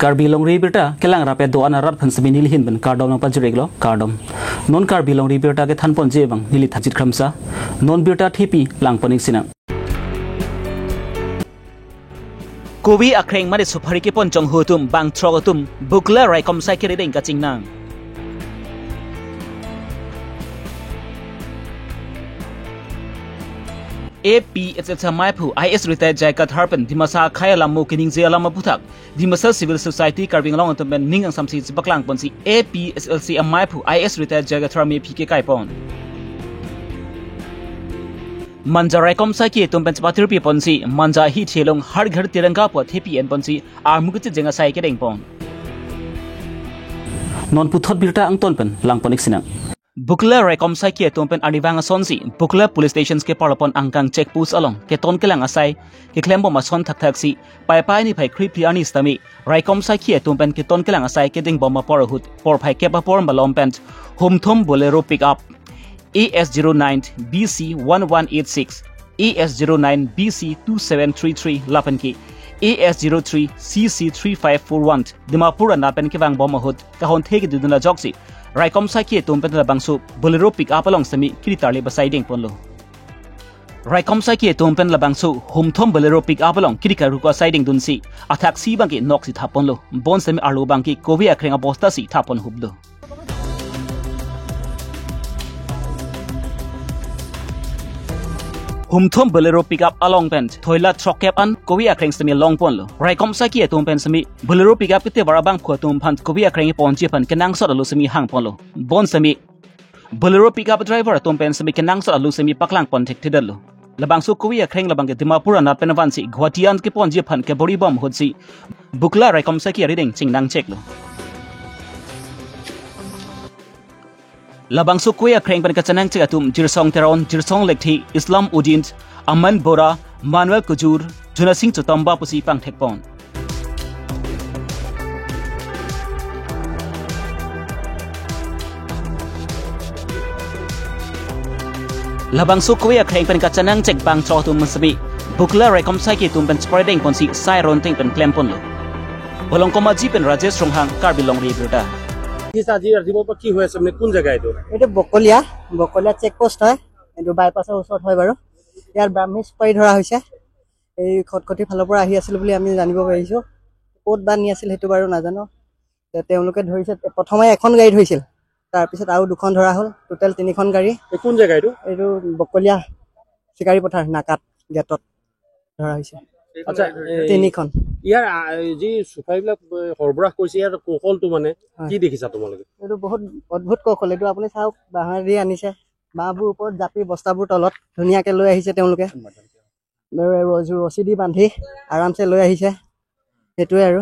Karbi Longri birta kelang rape do ana rat phansmi nil hin ben kardom nang pajireglo kardom non Karbi Longri birta ke thanpon je bang nili thajit khamsa non birta thipi langponing sina Kobi akreng mane suphari ke pon chong hotum bang throgotum bukla raikom sai ke redeng ka chingnang APSL Maipu IS retired Jaikat Harpen Dimasa Khaya Lamu Kining Zia Lama Puthak Dimasa Civil Society Karbi Anglong Tumben Ning Ang Samsi Baklang Ponsi APSLC Maipu IS retired Jaikat Harme PK Kaipon Manja Raikom Saki Tumben Spatir Pi Ponsi Manja Hi Chelong Har Ghar Tiranga Po Thepi and Ponsi Armukti Jenga Sai Kedeng Pon Non Puthot Birta Angton Pen Langponik Sinang Bukla Raikom Sai ki tumpen Arivanga Sonsi Bukla Police Stations ke parapon angkang check post along ke ton kelang asai ke klembo mason thak thak si pai pai ni phai khri phri ani stami Raikom Sai ki tumpen ke ton kelang asai ke ding bomba por hut por phai ke pa por balom pent hum thum Bolero pick up AS09 BC 1186 AS09 BC 2733 lapan ki AS03 CC 3541 Dimapur na pen ke wang bomba hut ka hon the ke duduna joksi Raikom Sai ki tumpen la bangsu Bolero pick up along sami kiritarle basaiding ponlo Raikom Sai ki tumpen la bangsu humthom Bolero pick up along kirika ruka siding dunsi athak si bangki nok si thaponlo bon sami arlo bangki kobi akhrenga bosta si thapon hublo Humthom Bolero pick up along pent thoila truck cap an kobi akhreng sami long ponlo Raikom Sai ki tumpen sami Bolero pick up kite barabang khwa tum phan kobi akhreng ponchi phan kenang sot alu sami hang ponlo bon sami Bolero pick up driver tumpen sami kenang sot alu sami paklang pon thek thidalo labang su kobi akhreng labang ke Dimapur na penwan si Guwahatian ke ponji phan ke bori bom hotsi Bukla Raikom Sai ki riding chingnang chek lo Labang su kuya khreng pan kachanang chikatum Jirsong Teron Jirsong Lekthi Islam Udin Aman Bora Manuel Kujur Juna Singh Chotamba pusi pang thekpon Labang su kuya khreng pan kachanang chek bang chotum masbi Bukla Raikom Sai ki tum pen spreading ponsi sai ron ting pen klem pon lo Bolong komaji pen Rajesh Ronghang Karbi Longri birta আজি ৰাতিপুৱাৰ পৰা কি হৈ আছে মানে কোন জেগা এইটো? এইটো বকলীয়া বকলীয়া চেক পোষ্ট হয়, এইটো বাইপাছৰ ওচৰত হয় বাৰু। ইয়াত ব্ৰাহ্মী চুপাৰি ধৰা হৈছে। এই খটখটি ফালৰ পৰা আহি আছিল বুলি আমি জানিব পাৰিছোঁ। ক'ত বা নি আছিল সেইটো বাৰু নাজানো। তেওঁলোকে ধৰিছে, প্ৰথমে এখন গাড়ী ধৰিছিল, তাৰপিছত আৰু দুখন ধৰা হ'ল, টোটেল তিনিখন গাড়ী। কোন জেগা এইটো? এইটো বকলীয়া চিকাৰী পথাৰ নাকাত গেটত ধৰা হৈছে। আচ্ছা, তিনিখন। ইয়াৰ যি চুপাৰিবিলাক সৰবৰাহ কৰিছে ইয়াৰ কৌশলটো মানে কি দেখিছা তোমালোকে? এইটো বহুত অদ্ভুত কৌশল। এইটো আপুনি চাওক, বাঁহেৰে আনিছে, বাঁহবোৰ ওপৰত জাপি বস্তাবোৰ তলত ধুনীয়াকে লৈ আহিছে তেওঁলোকে, ৰছী দি বান্ধি আৰামছে লৈ আহিছে। সেইটোৱে আৰু।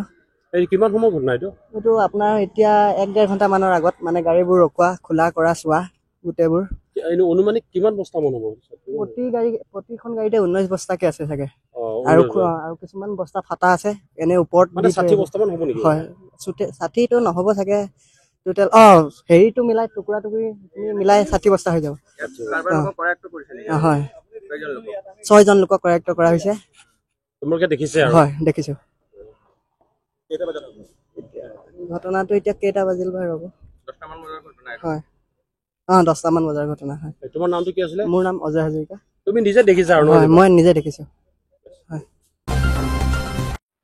এই কিমান সময় ঘটনা এইটো? এইটো আপোনাৰ এতিয়া 1-1.5 ঘণ্টামানৰ আগত, মানে গাড়ীবোৰ ৰখোৱা, খোলা কৰা, চোৱা গোটেইবোৰ। অনুমানিক কিমান বস্তা মান হ'ব? প্ৰতি গাড়ী, প্ৰতিখন গাড়ীতে 19 বস্তাকে আছে চাগে। আৰু আৰু কিছুমান বস্তা ফাটা আছে এনে ওপৰত। মানে 60 বস্তা মান হ'ব নেকি? হয়, 60টো নহ'ব চাগে টোটেল। হেৰিটো মিলাই টুকুৰা টুকুৰি মিলাই 60 বস্তা হৈ যাব। হয়, 6জন লোকক কৰায়ত্ব কৰা হৈছে। তোমালোকে দেখিছে? হয়, দেখিছো। ঘটনাটো এতিয়া কেইটা বাজিল বাৰু? ৰ'ব, হয়, 10টামান বজাৰ ঘটনা হয়। তোমাৰ নামটো কি আছিলে? মোৰ নাম অজয় হাজৰিকা। তুমি নিজে দেখিছা? হয়, মই নিজে দেখিছো।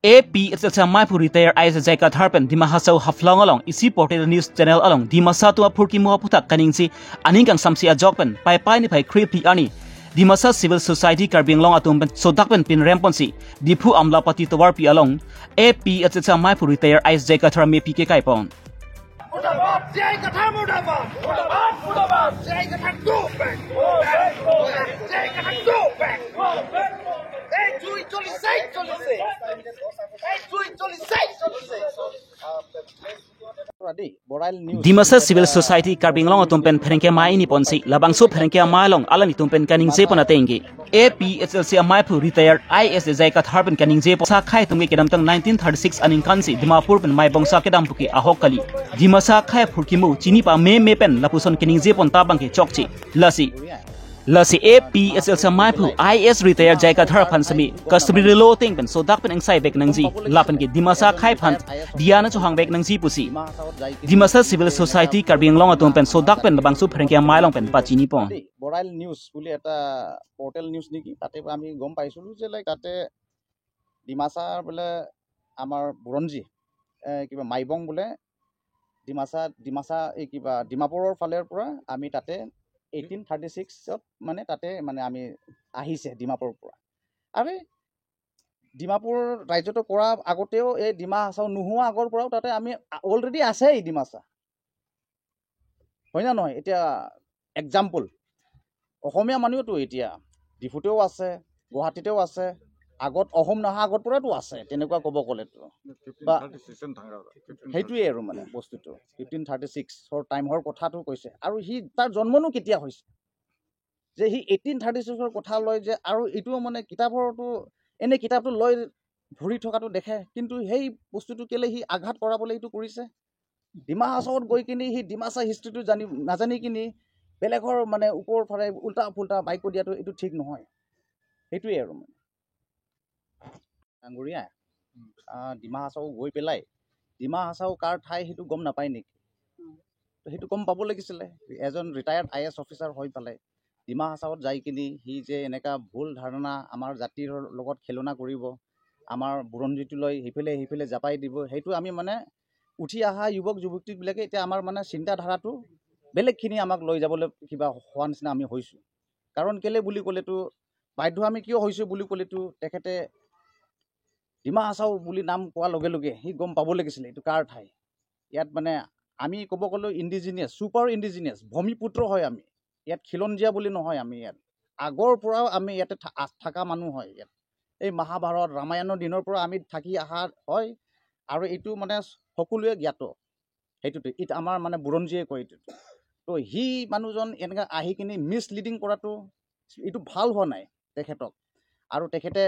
APSL Maipu retired IS Jaikat Harpen Dima Hasau Haflong along Isi Portal News Channel along Dimasa tua Phurki Mua Puthak Kaningsi Aningkang Samsi Ajokpen Pai Pai ni Phai Khri Phi Ani Dimasa Civil Society Karbi Anglong atum pen Sodakpen Pin Remponsi Diphu Amlapati Towar Pi along APSL Maipu retired IS Jaikat Harme PK Kaipon Murdabad Jaikat Har Murdabad Murdabad Murdabad Jaikat Har go back go back Jaikat Har go back go back এই জুই চলিছে চলিছে এই জুই চলিছে চলিছে। Dimasa Civil Society Karbi Anglong tumpen pherengke mai ni ponsi labangsu pherengke malong alani tumpen kaning je pona tengge APSLC Maipu retired IS Jaikat Harpen kaning je sa khai tumge kedam tang 1936 aning kansi Dimapur pen mai bongsa kedam puki ahokali Dimasa khai phurkimu chini pa me me pen lapuson kaning je pon ta bangke chokchi lasi Lasi APSL sa maipu IS retired Jai Kathar phansami customary law ting pen sodak pen angsai bek nangji lapen ki Dimasa khai phan diana chu hang bek nangji pusi Dimasa civil society Karbi Anglong atum pen sodak pen bangsu phrengkia mailong pen pachini pon Barail news বুলি এটা portal news নেকি, তাতে আমি গম পাইছিলোঁ যে like তাতে ডিমাচাৰ বোলে আমাৰ বুৰঞ্জী কিবা মাইবং বোলে ডিমাচা এই কিবা ডিমাপুৰৰ ফালৰ পৰা আমি তাতে 1836ত মানে তাতে মানে আমি আহিছে ডিমাপুৰৰ পৰা। আৰু ডিমাপুৰ ৰাজ্যটো কৰা আগতেও এই ডিমা হাছাও নোহোৱা আগৰ পৰাও তাতে আমি অলৰেডি আছে এই ডিমাচা, হয় না নহয়? এতিয়া এক্সাম্পল অসমীয়া মানুহেতো এতিয়া ডিফুতেও আছে, গুৱাহাটীতেও আছে, আগত অসম নহা আগৰ পৰাতো আছে, তেনেকুৱা ক'ব গ'লেতো বা সেইটোৱে আৰু মানে বস্তুটো 1536ৰ টাইমৰ কথাটো কৈছে। আৰু সি তাৰ জন্মনো কেতিয়া হৈছে যে সি 1836ৰ কথা লয় যে, আৰু এইটোও মানে কিতাপৰতো এনেই কিতাপটো লৈ ভৰি থকাটো দেখে, কিন্তু সেই বস্তুটো কেলৈ সি আঘাত কৰাবলৈ এইটো কৰিছে। ডিমা হাছাওত গৈ কিনি সি ডিমাচা হিষ্ট্ৰীটো জানি নাজানি কিনি বেলেগৰ মানে ওপৰৰ ফালে উল্টা ফুল্টা বাইকো দিয়াটো এইটো ঠিক নহয়, সেইটোৱে আৰু মানে। ডাঙৰীয়া ডিমা হাছাও গৈ পেলাই ডিমা হাছাও কাৰ ঠাই সেইটো গম নাপায় নেকি? সেইটো গম পাব লাগিছিলে। এজন ৰিটায়াৰ্ড IS officer হৈ পেলাই ডিমা হাছাওত যাই কিনি সি যে এনেকুৱা ভুল ধাৰণা আমাৰ জাতিৰ লগত খেলনা কৰিব, আমাৰ বুৰঞ্জীটো লৈ সেইফালে সেইফালে জাপাই দিব, সেইটো আমি মানে উঠি অহা যুৱক যুৱতীবিলাকে এতিয়া আমাৰ মানে চিন্তাধাৰাটো বেলেগখিনি আমাক লৈ যাবলৈ কিবা হোৱা নিচিনা আমি হৈছোঁ। কাৰণ কেলৈ বুলি ক'লেতো বাধ্য আমি কিয় হৈছোঁ বুলি ক'লেতো তেখেতে ডিমা হাছাও বুলি নাম কোৱাৰ লগে লগে সি গম পাব লাগিছিলে এইটো কাৰ ঠাই। ইয়াত মানে আমি ক'ব গ'লেও ইণ্ডিজিনিয়াছ, ছুপাৰ ইণ্ডিজিনিয়াছ, ভূমিপুত্ৰ হয় আমি, ইয়াত খিলঞ্জীয়া বুলি নহয়, আমি ইয়াত আগৰ পৰাও আমি ইয়াতে থকা মানুহ হয়। ইয়াত এই মহাভাৰত ৰামায়ণৰ দিনৰ পৰা আমি থাকি অহা হয়, আৰু এইটো মানে সকলোৱে জ্ঞাত, সেইটোতে এইটো আমাৰ মানে বুৰঞ্জীয়ে কয় এইটো। তো সি মানুহজন এনেকৈ আহি কিনি মিছলিডিং কৰাটো এইটো ভাল হোৱা নাই তেখেতক। আৰু তেখেতে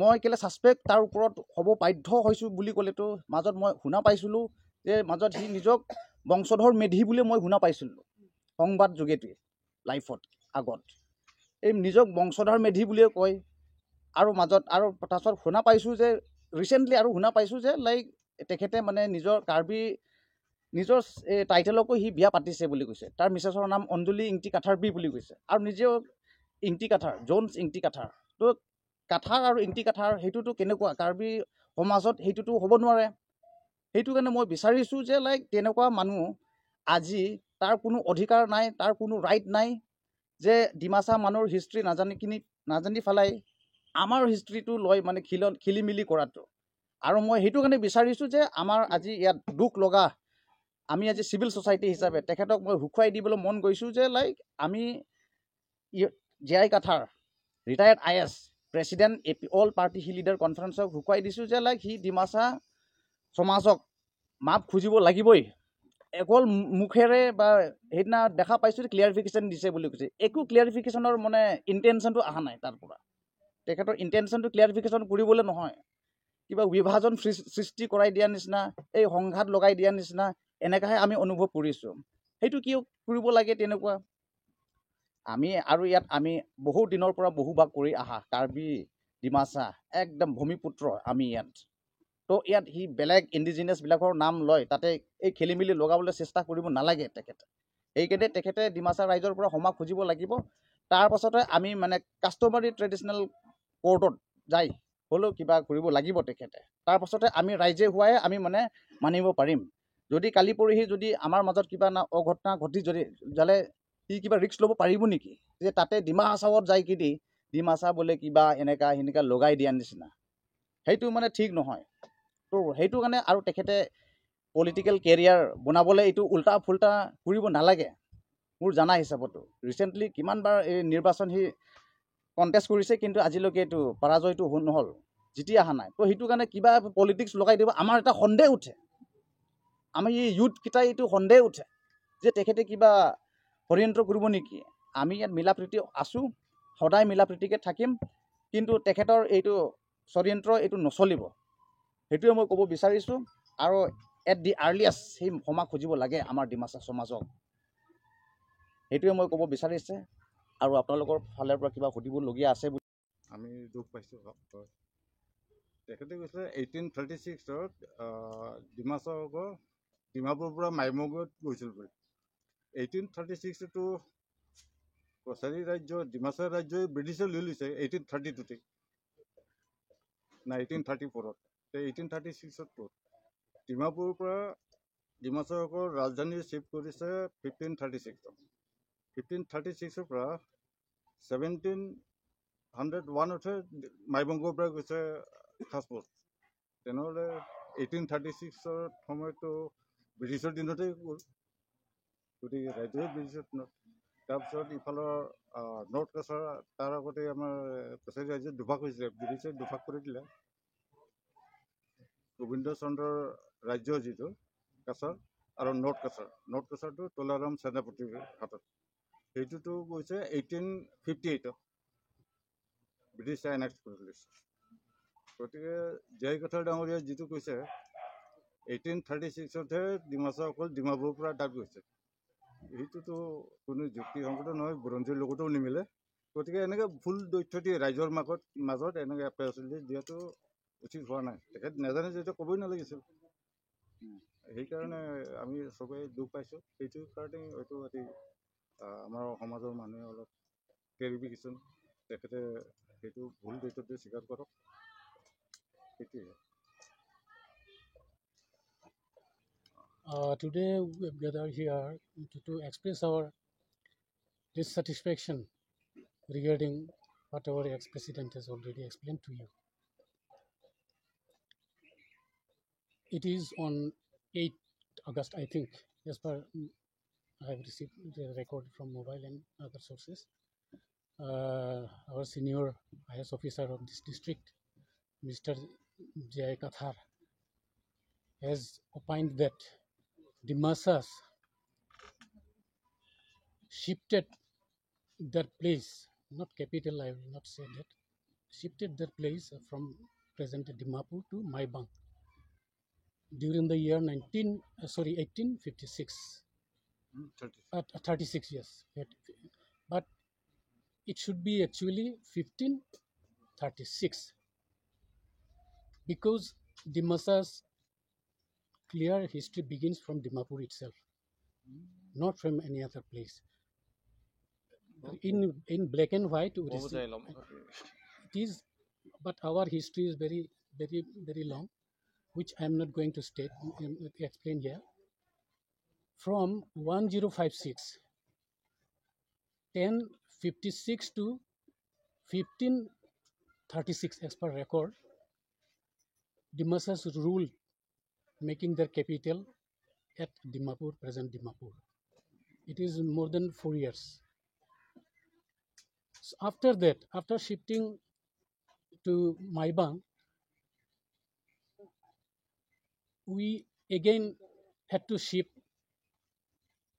মই কেলৈ ছাছপেক্ট তাৰ ওপৰত হ'ব বাধ্য হৈছোঁ বুলি ক'লেতো মাজত মই শুনা পাইছিলোঁ যে মাজত সি নিজক বংশধৰ মেধি বুলি মই শুনা পাইছিলোঁ সংবাদ যোগেদি লাইফত আগত এই নিজক বংশধৰ মেধি বুলিয়ে কয়। আৰু মাজত আৰু তাৰপাছত শুনা পাইছোঁ যে ৰিচেণ্টলি আৰু শুনা পাইছোঁ যে লাইক তেখেতে মানে নিজৰ কাৰ্বি নিজৰ এই টাইটেলকো সি বিয়া পাতিছে বুলি কৈছে। তাৰ মিছেছৰ নাম অঞ্জলি ইংটি কাথাৰবি বুলি কৈছে, আৰু নিজেও ইংটি কাথাৰ, জোনছ ইংটি কাথাৰ। তো কাথাৰ আৰু ইংটি কাথাৰ সেইটোতো কেনেকুৱা কাৰ্বি সমাজত সেইটোতো হ'ব নোৱাৰে। সেইটো কাৰণে মই বিচাৰিছোঁ যে লাইক তেনেকুৱা মানুহ আজি তাৰ কোনো অধিকাৰ নাই, তাৰ কোনো ৰাইট নাই যে ডিমাচা মানুহৰ হিষ্ট্ৰী নাজানি পেলাই আমাৰ হিষ্ট্ৰীটো লৈ মানে খেলি মেলি কৰাটো। আৰু মই সেইটো কাৰণে বিচাৰিছোঁ যে আমাৰ আজি ইয়াত দুখ লগা আমি আজি চিভিল ছ'চাইটি হিচাপে তেখেতক মই সুখুৱাই দিবলৈ মন গৈছোঁ যে লাইক আমি J I Kathar retired IS president A P all party hill leader কনফাৰেঞ্চক সুখুৱাই দিছোঁ যে লাইক সি ডিমাচা সমাজক মাপ খুজিব লাগিবই। অকল মুখেৰে বা সেইদিনা দেখা পাইছোঁ ক্লিয়াৰিফিকেশ্যন দিছে বুলি কৈছে, একো ক্লিয়াৰিফিকেশ্যনৰ মানে ইণ্টেনশ্যনটো অহা নাই তাৰ পৰা। তেখেতৰ ইণ্টেনশ্যনটো ক্লিয়াৰিফিকেশ্যন কৰিবলৈ নহয়, কিবা বিভাজন সৃষ্টি কৰাই দিয়া নিচিনা, এই সংঘাত লগাই দিয়া নিচিনা এনেকুৱাহে আমি অনুভৱ কৰিছোঁ। সেইটো কিয় কৰিব লাগে তেনেকুৱা? আমি আৰু ইয়াত আমি বহু দিনৰ পৰা বহুভাগ কৰি অহা কাৰ্বি ডিমাচা একদম ভূমিপুত্ৰ আমি ইয়াত। তো ইয়াত সি বেলেগ ইণ্ডিজিনিয়াছবিলাকৰ নাম লয় তাতে এই খেলি মেলি লগাবলৈ চেষ্টা কৰিব নালাগে তেখেতে। সেইকাৰণে তেখেতে ডিমাচা ৰাইজৰ পৰা ক্ষমা খুজিব লাগিব। তাৰ পাছতে আমি মানে কাষ্টমাৰী ট্ৰেডিশ্যনেল কোৰ্টত যাই হ'লেও কিবা কৰিব লাগিব তেখেতে। তাৰ পাছতে আমি ৰাইজে হোৱাই আমি মানে মানিব পাৰিম। যদি কালি পৰহি যদি আমাৰ মাজত কিবা না অঘটনা ঘটি যদি যালে সি কিবা ৰিস্ক ল'ব পাৰিব নেকি যে তাতে ডিমা হাছাওত যাই কিনি ডিমাচা বোলে কিবা এনেকুৱা সেনেকুৱা লগাই দিয়া নিচিনা, সেইটো মানে ঠিক নহয়। তো সেইটো কাৰণে আৰু তেখেতে পলিটিকেল কেৰিয়াৰ বনাবলৈ এইটো উল্টা ফুল্টা কৰিব নালাগে মোৰ জানা হিচাপতো। ৰিচেণ্টলি কিমানবাৰ এই নিৰ্বাচন সি কণ্টেষ্ট কৰিছে, কিন্তু আজিলৈকে এইটো পৰাজয়টো নহ'ল, জিতি অহা নাই। তো সেইটো কাৰণে কিবা পলিটিক্স লগাই দিব আমাৰ এটা সন্দেহ উঠে, আমি এই ইউথকেইটাই এইটো সন্দেহ উঠে যে তেখেতে কিবা ষড়যন্ত্ৰ কৰিব নেকি। আমি ইয়াত মিলা প্ৰীতি আছোঁ, সদায় মিলা প্ৰীতিকে থাকিম, কিন্তু তেখেতৰ এইটো ষড়যন্ত্ৰ এইটো নচলিব, সেইটোৱে মই ক'ব বিচাৰিছোঁ। আৰু এট the আৰ্লিয়েষ্ট সেই ক্ষমা খুজিব লাগে আমাৰ ডিমাচা সমাজক, সেইটোৱে মই ক'ব বিচাৰিছে। আৰু আপোনালোকৰ ফালৰ পৰা কিবা সুধিবলগীয়া আছে? আমি দুখ পাইছোঁ। তেখেতে কৈছিলে 1836ত ডিমাচাসকল ডিমাপুৰৰ পৰা মাইমগত গৈছিল বুলি। 1836তো কছাৰী ৰাজ্য, ডিমাচা ৰাজ্যই ব্ৰিটিছে লৈ লৈছে 1832তে না 1834ত। 1836ত ক'ত ডিমাপুৰৰ পৰা ডিমাচাসকল ৰাজধানী চিফ্ট কৰিছে 1536ত। 1536ৰ পৰা 1701তহে মাইবংগৰ পৰা গৈছে খাছপুৰ। তেনেহ'লে 1836ৰ সময়ততো ব্ৰিটিছৰ দিনতেই গ'ল, গতিকে ৰাজ্যই ব্ৰিটিছৰ দিনত। তাৰপিছত ইফালৰ নৰ্থ কাছাৰ, তাৰ আগতে আমাৰ কছাৰী ৰাজ্যত দুভাগ হৈছিলে, ব্ৰিটিছে দুভাগ কৰি দিলে। গোবিন্দ চন্দ্ৰৰ ৰাজ্য যিটো কাছাৰ আৰু নৰ্থ কাছাৰ, নৰ্থ কাছাৰটো তোলাৰাম সেনাপতিৰ হাতত, সেইটোতো গৈছে 1858ত ব্ৰিটিছে এনেক্স কৰি লৈছে। গতিকে জয় কথাৰ ডাঙৰীয়াই যিটো কৈছে 1836তহে ডিমাচাসকল ডিমাপুৰৰ পৰা তাত গৈছে, সেইটোতো কোনো যুক্তিসংগত নহয়, বুৰঞ্জীৰ লগতো নিমিলে। গতিকে এনেকৈ ভুল তথ্য দি ৰাইজৰ মাজত এনেকৈ প্ৰেছ ৰিলিজ দিয়াটো উচিত হোৱা নাই। তেখেত নাজানে যেতিয়া ক'বই নালাগিছিল। সেইকাৰণে আমি চবেই দুখ পাইছোঁ। সেইটো কাৰণে হয়তো আজি আমাৰ সমাজৰ মানুহে অলপ ক্লেৰিফিকেশ্যন, তেখেতে সেইটো ভুল তথ্যটো স্বীকাৰ কৰক, সেইটোৱে। Today we have gathered here to express our dissatisfaction regarding what our ex-president has already explained to you. It is on 8 August, I think, as per I have received the record from mobile and other sources. Our senior IS officer of this district, Mr. J.I. Kathar, has opined that Dimasas shifted their place, not capital, I will not say that, shifted their place from present Dimapur to Maibang during the year 1856. 36 years. But it should be actually 1536, because Dimasa's clear history begins from Dimapur itself, not from any other place. In black and white, it is, but our history is very, very, very long, which I am not going to state, explain here. From 1056, 1056 to 1536 as per record, Dimasas ruled, making their capital at Dimapur, present Dimapur. It is more than 4 years. So after that, after shifting to Maibang, we again had to shift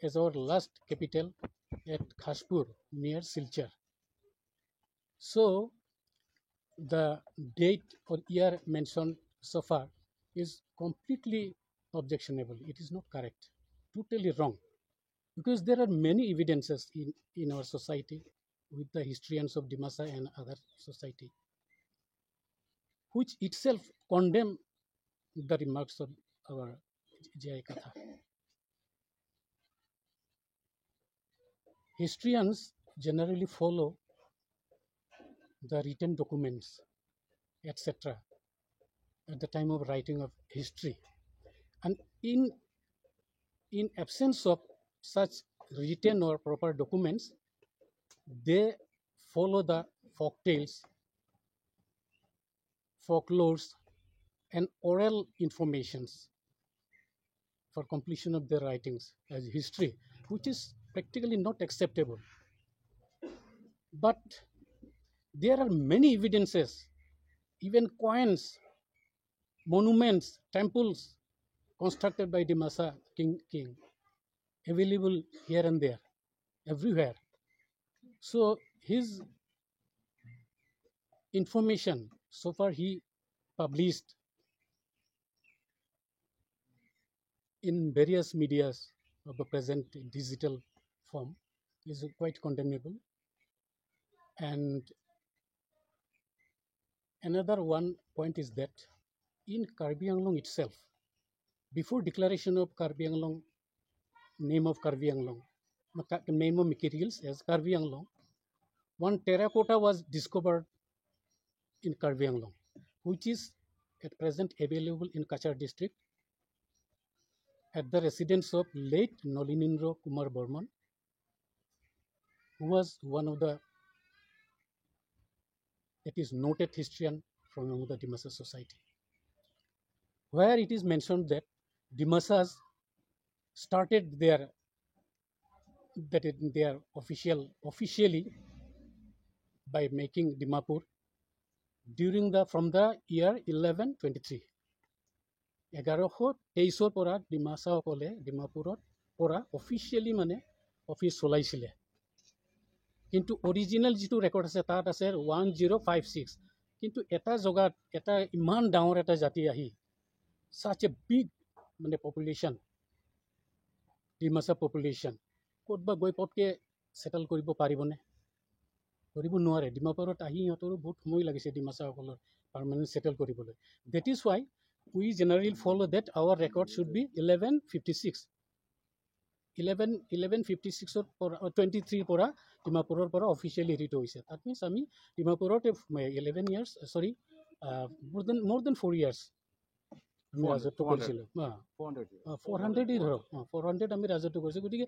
as our last capital at Khaspur near Silchar. So the date or year mentioned so far is completely objectionable. It is not correct, totally wrong, because there are many evidences in our society with the historians of Dimasa and other society, which itself condemn the remarks of our J.I. Kathar. Historians generally follow the written documents, etc., at the time of writing of history. And in absence of such written or proper documents, they follow the folk tales, folklores, and oral informations for completion of their writings as history, which is practically not acceptable. But there are many evidences, even coins, monuments, temples constructed by Dimasa king, available here and there, everywhere. So his information, so far he published in various medias of the present digital form, is quite condemnable. And another one point is that in Karbi Anglong itself, before declaration of Karbi Anglong, name of Karbi Anglong, name of Mikir Hills as Karbi Anglong, one terracotta was discovered in Karbi Anglong, which is at present available in Cachar district at the residence of late Nolinindra Kumar Burman, who was one of the, it is noted historian from among the Dimasa society, where it is mentioned that Dimasas started their, that is their officially by making Dimapur during the from the year 1123. 1123 পৰা ডিমাচাসকলে ডিমাপুৰত পৰা officially মানে office চলাইছিলে। কিন্তু original যিটো record আছে তাত আছে 1056। কিন্তু এটা জেগাত এটা ইমান ডাঙৰ এটা জাতি আহি ছাচ এ বিগ মানে পপুলেশ্যন, ডিমাচা পপুলেশ্যন ক'ত বা গৈ পটকৈ ছেটেল কৰিব পাৰিবনে? কৰিব নোৱাৰে। ডিমাপুৰত আহি সিহঁতৰো বহুত সময় লাগিছে ডিমাচাসকলৰ পাৰ্মানেণ্ট ছেটেল কৰিবলৈ। That is why we generally follow that our record should be 1156. 1156 পৰা 23 পৰা ডিমাপুৰৰ পৰা অফিচিয়েলি হেৰিটো হৈছে। That means আমি ডিমাপুৰত 11 years, sorry, more than 4 years আমি ৰাজত্ব কৰিছিলোঁ। 400 ধৰক, 400 আমি ৰাজত্ব কৰিছোঁ। গতিকে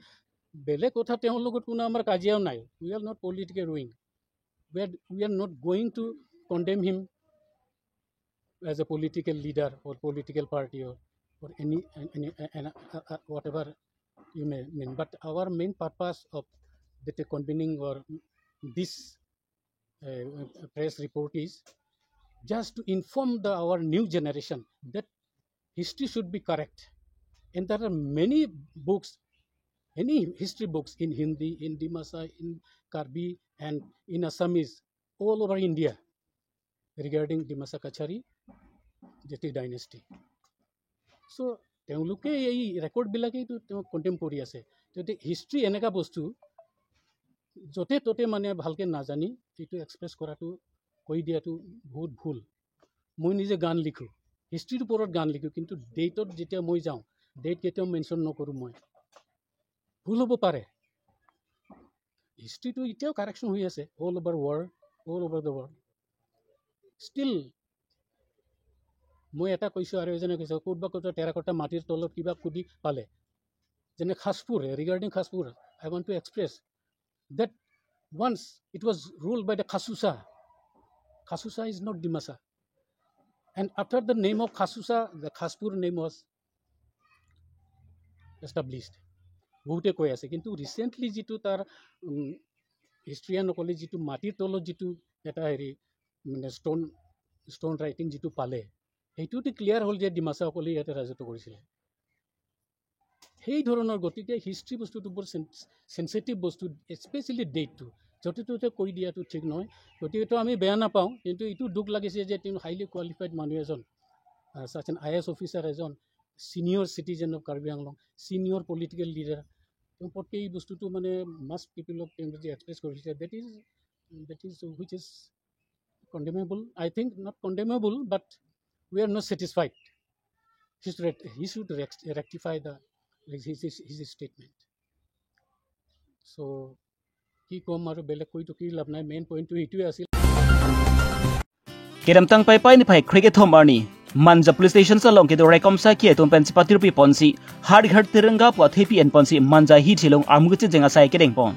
বেলেগ কথা, তেওঁৰ লগত কোনো আমাৰ কাজিয়াও নাই। We are not political wing, we are not going to condemn him as a political leader or political party or any whatever you may mean. But our main purpose of the convening or this press report is just to inform our new generation that history should be correct. And there are many books, any history books in Hindi, in Dimasa, in Karbi, and in Assamese, all over India regarding Dimasa Kachari Jati dynasty. So তেওঁলোকে এই ৰেকৰ্ডবিলাকেইতো তেওঁ কণ্টেম কৰি আছে। গতিকে history এনেকুৱা বস্তু য'তে ত'তে মানে ভালকৈ নাজানি এইটো এক্সপ্ৰেছ কৰাটো, কৈ দিয়াটো বহুত ভুল। মই নিজে গান লিখোঁ, হিষ্ট্ৰীৰ ওপৰত গান লিখোঁ, কিন্তু ডেটত যেতিয়া মই যাওঁ, ডেট কেতিয়াও মেনশ্যন নকৰোঁ মই, ভুল হ'ব পাৰে। হিষ্ট্ৰীটো এতিয়াও কাৰেকশ্যন হৈ আছে all over world, all over the world still. মই এটা কৈছোঁ আৰু এজনে কৈছে ক'ত বা ক'ত টেৰাকটা মাটিৰ তলত কিবা কুদি পালে, যেনে Khaspur, regarding Khaspur I want to express that once it was ruled by the Khasusa. Khasusa is not Dimasa. And after the name of Khasusa, the Khaspur name was established. বহুতে কৈ আছে, কিন্তু recently যিটো তাৰ হিষ্ট্ৰিয়ানসকলে যিটো মাটিৰ তলত যিটো এটা হেৰি মানে ষ্ট'ন ৰাইটিং যিটো পালে, সেইটোতো ক্লিয়াৰ হ'ল যে ডিমাচাসকলে ইয়াতে ৰাজত্ব কৰিছিলে। সেই ধৰণৰ, গতিকে হিষ্ট্ৰী বস্তুটো বৰ চেঞ্চিটিভ বস্তু, স্পেচিয়েলি ডেটটো য'তে ত'তে কৈ দিয়াটো ঠিক নহয়। গতিকেতো আমি বেয়া নাপাওঁ, কিন্তু এইটো দুখ লাগিছে যে তেওঁ হাইলি কোৱালিফাইড মানুহ এজন, ছাচ এন I S officer এজন, senior citizen of Karbi Anglong, senior political leader, তেওঁ পটকৈ এই বস্তুটো মানে মাছ পিপলক তেওঁ যে এক্সপ্ৰেছ কৰিছে, that is which is condemnable. I think not condemnable, but we are not satisfied. He should rectify his statement. So কি ক'ম আৰু বেলেগ কৈতো কি লাভ নাই, মেইন পইণ্টটো সেইটোৱে আছিল। Kedamtang pai pai ni pai cricket homarni Manja police station sa long ke rekom sa ki tum pen sipati rupi ponsi har ghar tiranga pwa thepi en ponsi manja hi thilong armugi jenga sai kedeng pon.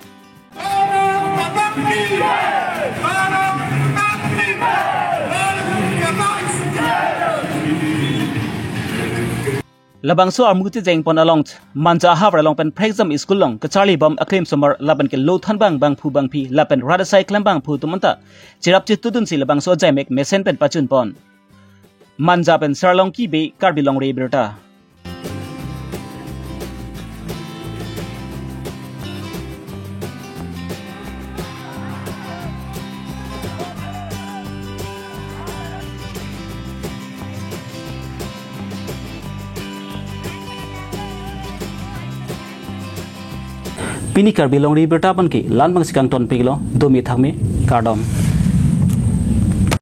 Labangso armuti jeng pon along manja havra long pen prexam school long kachali bam aklaim somar laban ke lothan bang bang phu bang phi lapen radasai klam bang phu tumanta chirap chi tudun si labangso jaimek mesen pen pachun pon manja pen sarlong ki be karbilong re berta. Pini karbi long ri berta pan ki lan bang sikang ton piglo domi thakmi kardom.